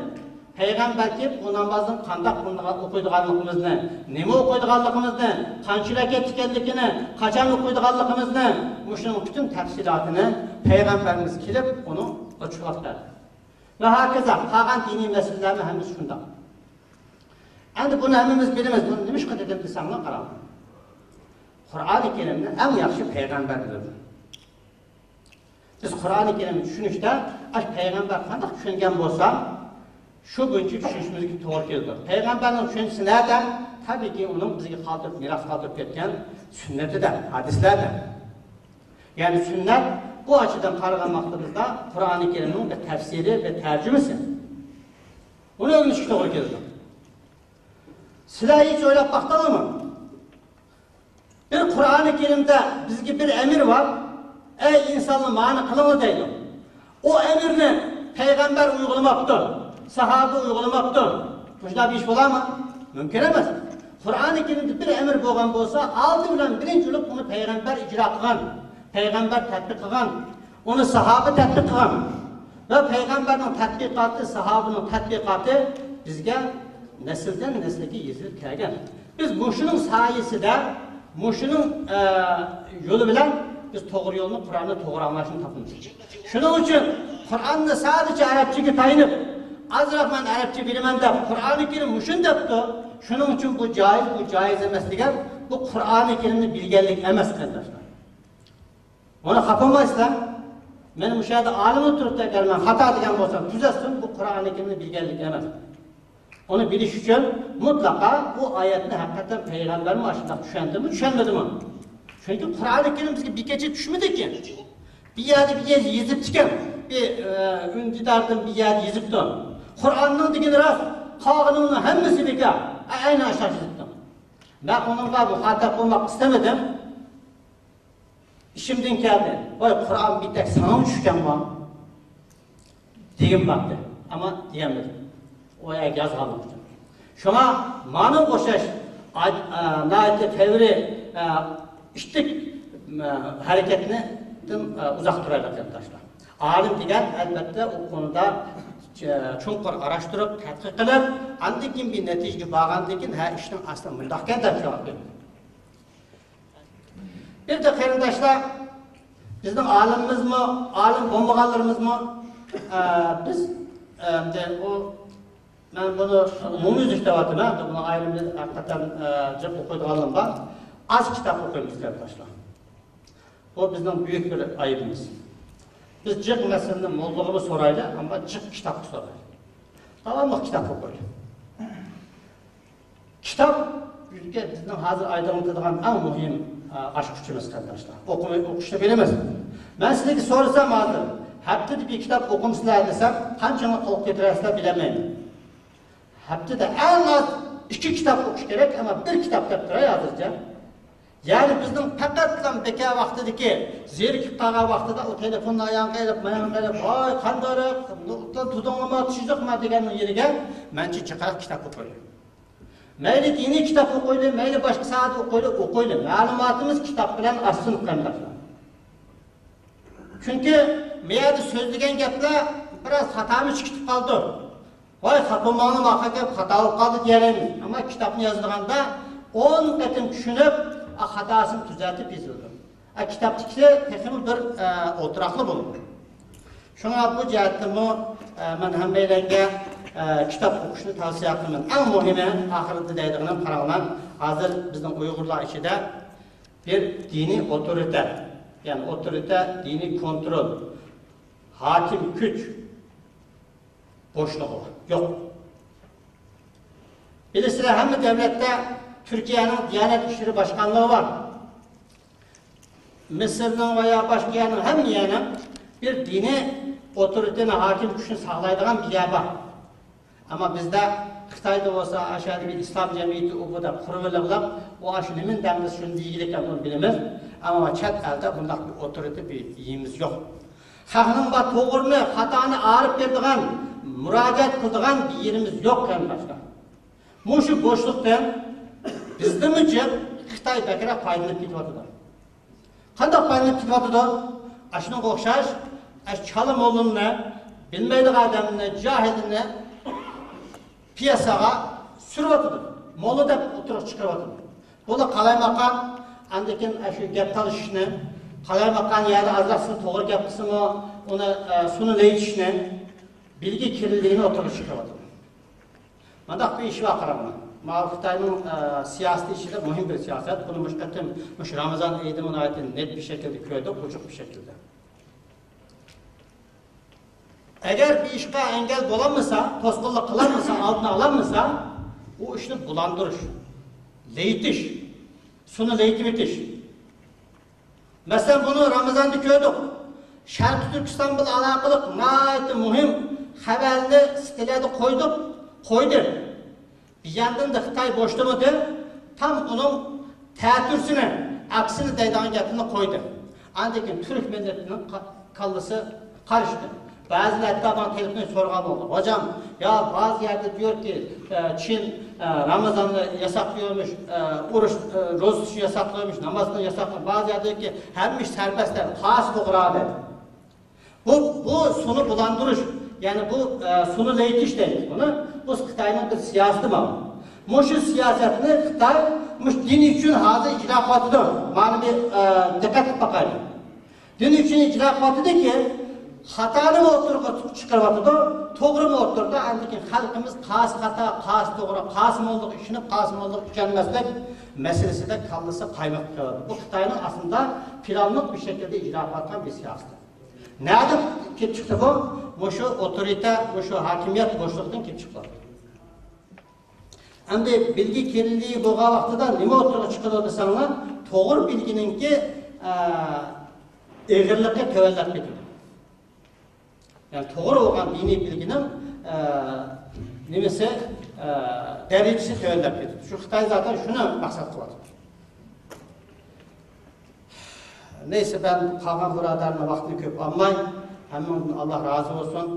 پەيغەمبەر كېلىپ ئۇ نامازنىڭ قانداق قىلىنغان، ئوقۇيدىغانلىقىمىزنى، نېمە ئوقۇيدىغانلىقىمىزنى، قانچە رەكەت ئىكەنلىكىنى، قاچان ئوقۇيدىغانلىقىمىزنى، مۇشۇنىڭ پۈتۈن تەپسىلاتىنى پەيغەمبەرىمىز كېلىپ ئۇنى ئوچۇقلاپ بەردى. ۋە ھاكازا قالغان دىنىي مەسىلىلەرمۇ ھەممىسى شۇنداق. ئەمدى بۇنى ھەممىمىز بىلىمىز. بۇنى نېمىشقا دېدىم دېسەڭلار، قاراڭ. قۇرئانى كەرىمنى ئەڭ ياخشى پەيغەمبەر بىلىدۇ. بىز قۇرئانى كەرىمنى چۈشىنىشتە، ئاشۇ پەيغەمبەر قانداق چۈشەنگەن بولسا، شۇ بويىچە چۈشىنىشىمىزگە توغرا كېلىدۇ. پەيغەمبەرنىڭ چۈشەنچىسى نەدە؟ تەبىئىيكى، ئۇنىڭ بىزگە قالدۇرۇپ، مىراس قالدۇرۇپ كەتكەن سۈننىتىدە، ھەدىسلەردە. يەنى سۈننەت بۇ ئاچىدىن قارىغان ۋاقتىمىزدا قۇرئانى كەرىمنىڭ بىر تەپسىرى، بىر تەرجىمىسى. ئۇنى ئۆگىنىشكە توغرا كېلىدۇ. سىلەر ھېچ ئويلاپ باقتىڭلارمۇ؟ بىر قۇرئانى كەرىمدە بىزگە بىر ئەمىر بار، ئەي ئىنسانلار، مانى قىلىڭلار دەيدۇ. ئۇ ئەمىرنى پەيغەمبەر ئۇيغۇلىماپتۇ، ساھابە ئۇيغۇلىماپتۇ. مۇشۇنداق بىر ئىش بولارمۇ؟ مۇمكىن ئەمەس. قۇرئانى كەرىمدە بىر ئەمىر بولغان بولسا، ئالدى بىلەن بىرىنچى بولۇپ ئۇنى پەيغەمبەر ئىجرا قىلغان، پەيغەمبەر تەتبىق قىلغان، ئۇنى ساھابە تەتبىق قىلغان. ۋە پەيغەمبەرنىڭ تەتبىقاتى، ساھابىنىڭ تەتبىقاتى بىزگە نەسىلدىن نەسىلگە يېزىلىپ كەلگەن. بىز مۇشۇنىڭ سايىسىدە، مۇشۇنىڭ، ئە، يولى بىلەن بىز توغرا يولنى، قۇرئاننى توغرا ئاڭلاشنى تاپىمىز. شۇنىڭ ئۈچۈن قۇرئاننى سادىچە ئەرەبچىگە تايىنىپ، ئازراق مەن ئەرەبچە بىلىمەن دەپ، قۇرئانى كەرىم مۇشۇنى دەپتۇ، شۇنىڭ ئۈچۈن بۇ جائىز، بۇ جائىز ئەمەس دېگەن، بۇ قۇرئانى كەرىمنى بىلگەنلىك ئەمەس، قېرىنداشلار. ئۇنى خاپا بولمايسىلەر. مەن مۇشۇ يەردە ئالىملار تۇرۇپتۇ، ئەگەر مەن خاتا دېگەن بولسام تۈزەتسۇن، بۇ قۇرئانى كەرىمنى بىلگەنلىك ئەمەس. ئۇنى بىلىش ئۈچۈن مۇتلەقا بۇ ئايەتنى ھەقىقەتەن پەيغەمبەرمۇ ئاشۇنداق چۈشەندىمۇ، چۈشەنمىدىمۇ؟ چۈنكى قۇرئانى كەرىم بىزگە بىر كېچە چۈشمىدىكى. بىر يەردە بىر يەر يېزىپتىكەن. بىر، ئە، ئۈندىداردىن بىر يەردە يېزىپتۇ. قۇرئاننىڭ دېگىنى راست، قالغىنىنىڭ ھەممىسى بىكار. ئە، ئەينى ئاشۇنداق يېزىپتۇ. مەن ئۇنىڭغا مۇخاتەپ بولماق ئىستىمىدىم. ئىچىمدىن كەلدى، ۋاي، قۇرئان بىر تەك ساڭىمۇ چۈشكەنغۇ دېگۈم باردى، ئەمما دېيەلمىدىم. ئۇ يەرگە يازغانلىقى ئۈچۈن. شۇڭا مانا ئوخشاش ئا-، ئا، ناھايىتى فەۋرىي، ئا، ئىتتىك، ئا، ھەرىكەتنىڭدىن، ئا، ئۇزاق تۇرايلى، قېرىنداشلار. ئالىم دېگەن، ئەلۋەتتە، ئۇ كونىدا چ-، چوڭقۇر ئاراشتۇرۇپ، تەتقىق قىلىپ، ئاندىن كېيىن بىر نەتىجىگە بارغاندىن كېيىن، ھە، ئىشنىڭ ئەسلى مۇنداقكەن دەپ جاۋاب بېرىدۇ. بىر دە قېرىنداشلار، بىزنىڭ ئالىمىمىزمۇ، ئالىم بولمىغانلىرىمىزمۇ، ئە، بىز، ئە، ئەمدى ئۇ، مەن بۇنى ئومۇميۈزلۈك دەۋاتىمەن، بۇنىڭ ئايرىم بىر ھەقىقەتەن، ئە، جىق ئوقۇيدىغانلىرىم بار. ئاز كىتاب ئوقۇيمىز، قېرىنداشلار. بۇ بىزنىڭ بۈيۈك بىر ئەيىبىمىز. بىز جىق مەسىلىنى موللىغىمۇ سورايلى، ئەمما جىق كىتابقا سورايلى. داۋاملىق كىتاب ئوقۇيلى. كىتاب بىزگە، بىزنىڭ ھازىر ئايدىڭلىتىدىغان ئەڭ مۇھىم، ئا، ئاچقۇچىمىز، قېرىنداشلار. ئوقۇماي، ئوقۇشنى بىلىمىز. مەن سىلەرگە سورىسام ھازىر، ھەپتىدە بىر كىتاب ئوقۇمسىلەر دېسەم، قانچىڭلار قولغا كۆتۈرەرسىلەر بىلەلمەيمەن. ھەپتىدە ئەڭ ئاز ئىككى كىتاب ئوقۇش كېرەك، ئەمما بىر كىتاب دەپ تۇراي ھازىرچە. يەنى بىزنىڭ پەقەتلا بىكار ۋاقتىدىكى زېرىكىپ قالغان ۋاقتىدا ئۇ تېلېفوننى ئاياغغا ئېلىپ، ماياغغا ئېلىپ، ۋاي، قانداق، تۇدۇڭلىما، چۈشتۈڭلىما دېگەننىڭ يېرىگە مەنچە جىقراق كىتاب ئوقۇيلى. مەيلى دىنىي كىتاب ئوقۇيلى، مەيلى باشقا ساھەدە ئوقۇيلى، ئوقۇيلى. مەلۇماتىمىز كىتاب بىلەن ئاشسۇن، قېرىنداشلار. چۈنكى مۇ يەردە سۆزلىگەن گەپلەر بىراز خاتامۇ چىقىپ قالىدۇ. ۋاي، خاپا بولماڭلار، ماقا گەپ خاتا بولۇپ قالدى دېيەلەيمىز. ئەمما كىتابنى يازىدىغاندا ئون قېتىم چۈشىنىپ، ئا، خاتاسىنى تۈزەتىپ يېزىلىدۇ. ئا، كىتابتىكىسى تېخىمۇ بىر، ئە، ئولتۇراقلا بولىدۇ. شۇڭا بۇ جەھەتتىنمۇ، ئە، مەن ھەممەيلەنگە، ئە، كىتاب ئوقۇشنى تەۋسىيە قىلىمەن. ئەڭ مۇھىمى، ئاخىرىدا دەيدىغىنىم، قاراڭلار، ھازىر بىزنىڭ ئۇيغۇرلار ئىچىدە بىر دىنىي ئوتورىتە، يەنى ئوتورىتە، دىنىي كونترول، ھاكىم كۈچ بوشلۇقى يوق. بىلىسىلەر، ھەممە دۆلەتتە تۈركىيەنىڭ دىيانەت ئىشلىرى باشقانلىقى بار. مىسىرنىڭ ۋە يا باشقا يەرنىڭ، ھەممە يەرنىڭ بىر دىنىي ئوتورىتىنى، ھاكىم كۈچىنى ساقلايدىغان بىر يەر بار. ئەمما بىزدە، خىتايدا بولسا، ئاشۇ يەردە بىر ئىسلام جەمئىيىتى، ئۇ بۇ دەپ قۇرۇۋېلىپ، ئۇ ئاشۇ نېمىنى دەڭدىسى شۇنى دېگىلىكەن، ئۇنى بىلىمىز. ئەمما چەت ئەلدە بۇنداق بىر ئوتورىتە، بىر يېرىمىز يوق. خەقنىڭ بار توغرىنى، خاتانى ئايرىپ بېرىدىغان، مۇراجىئەت قىلىدىغان بىر يېرىمىز يوق، قېرىنداشلار. مۇشۇ بوشلۇقتىن بىزدىنمۇ جىق خىتاي بەكرەك پايدىلىنىپ كېتىۋاتىدۇ. قانداق پايدىلىنىپ كېتىۋاتىدۇ؟ ئاشۇنىڭغا ئوخشاش، ئاشۇ چالا موللىنى، بىلمەيدىغان ئادەمنى، جاھىلنى پىياساغا سۈرۈۋاتىدۇ. موللا دەپ ئوتتۇرىغا چىقىرىۋاتىدۇ. بۇلا قالايماقان، ئاندىن كېيىن ئاشۇ گەپ تالىشىشنى، قالايماقان يەردە ئازراق سۇنى توغرا گەپ قىلسىمۇ، ئۇنى، ئە، سۇنى لەيتىشنى، بىلگە كىرلىكىنى ئوتتۇرىغا چىقىرىۋاتىدۇ. مانداق بىر ئىش بار، قاراڭلار. ماۋۇ خىتاينىڭ، ئە، سىياسىتى ئىچىدە مۇھىم بىر سىياسەت. بۇنى مۇشۇ قېتىم، مۇشۇ رامىزان ئېيىدا ناھايىتى نېت بىر شەكىلدە كۆردۇق، ئوچۇق بىر شەكىلدە. ئەگەر بىر ئىشقا ئەنگەل بولالمىسا، توسقۇنلۇق قىلالمىسا، ئالدىنى ئالالمىسا، ئۇ ئىشنى بۇلاندۇرۇش، لەيتىش، سۇنى لەيتىۋېتىش. مەسىلەن، بۇنى رامىزاندا كۆردۇق. شەرقىي تۈركىستان بىلەن ئالاقىلىق ناھايىتى مۇھىم خەۋەرنى سىتىلەردە قويدۇق، قويدى. بىر ياندىن خىتاي بوشىتىۋاتىدۇ، تام ئۇنىڭ تەتۈرىسىنى، ئاكىسىنى دەيدىغان گەپنى قويدى. ئاندىن كېيىن تۈرك مىللىتىنىڭ قا-، كاللىسى قارىشتى. بەزىلەر ھەتتا ماڭا تېلېفون سورىغان بولدى. ھوجام، يا بەزى يەردە دېيىلدى، ئە، چىن، ئە، رامىزاننى ياساقلايمىش، ئە، ئۇرۇش، ئە، روزا تۇتۇشنى ياساقلايمىش، نامازنى ياساقلايمىش. بەزى يەردە دېيىلدى، ھەممە ئىش سەربەست دەيدۇ، قايسى توغرا دەيدۇ. بۇ، بۇ سۇنى بۇلاندۇرۇش، يەنى بۇ، ئە، سۇنى لەيتىش دەيمىز بۇنى. بۇ خىتاينىڭ بىر سىياسىتى بار. مۇشۇ سىياسەتنى خىتاي مۇشۇ دىن ئۈچۈن ھازىر ئىجرا قىلىۋاتىدۇ. مانا بىر، ئە، دىققەت قىلىپ باقايلى. دىن ئۈچۈن ئىجرا قىلىۋاتىدۇكى، خاتانىمۇ ئوتتۇرىغا چىقىرىۋاتىدۇ، توغرىمۇ ئوتتۇرىدا. ئاندىن كېيىن خەلقىمىز قايسى خاتا، قايسى توغرا، قايسى موللىغا ئىشىنىپ، قايسى موللىغا ئىشەنمەسلىك مەسىلىسىدە كاللىسى قايماققا كېلىۋاتىدۇ. بۇ خىتاينىڭ ئاستىدا پىلانلىق بىر شەكىلدە ئىجرا قىلىۋاتقان بىر سىياسىتى. نەدىن كېلىپ چىقتى بۇ؟ مۇشۇ ئوتورىتە، مۇشۇ ھاكىمىيەت بوشلۇقتىن كېلىپ چىقىۋاتىدۇ. ئەمدى بىلگە كىرلىكى بولغان ۋاقتىدا نېمە ئوتتۇرىغا چىقىدۇ دېسەڭلار، توغرا بىلگىنىڭكى، ئە، ئېغىرلىقى تۆۋەنلەپ كېتىدۇ. يەنى توغرا بولغان دىنىي بىلگىنىڭ، ئە، نېمىسى، ئە، دەرىجىسى تۆۋەنلەپ كېتىدۇ. شۇ خىتاي زاتەن شۇنى مەقسەت قىلىۋاتىدۇ. نەيسە، مەن قالغان بۇرادەرنىڭ ۋاقتىنى كۆپ ئالماي، ھەممىڭدىن ئاللا رازى بولسۇن.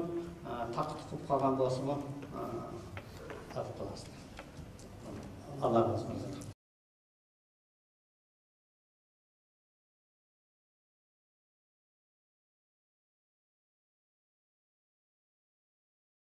ئە، تاققا تۇتۇپ قالغان بولسىمۇ، ئە، ئەپۇ قىلاسىز. ئاللا رازى بولسۇن.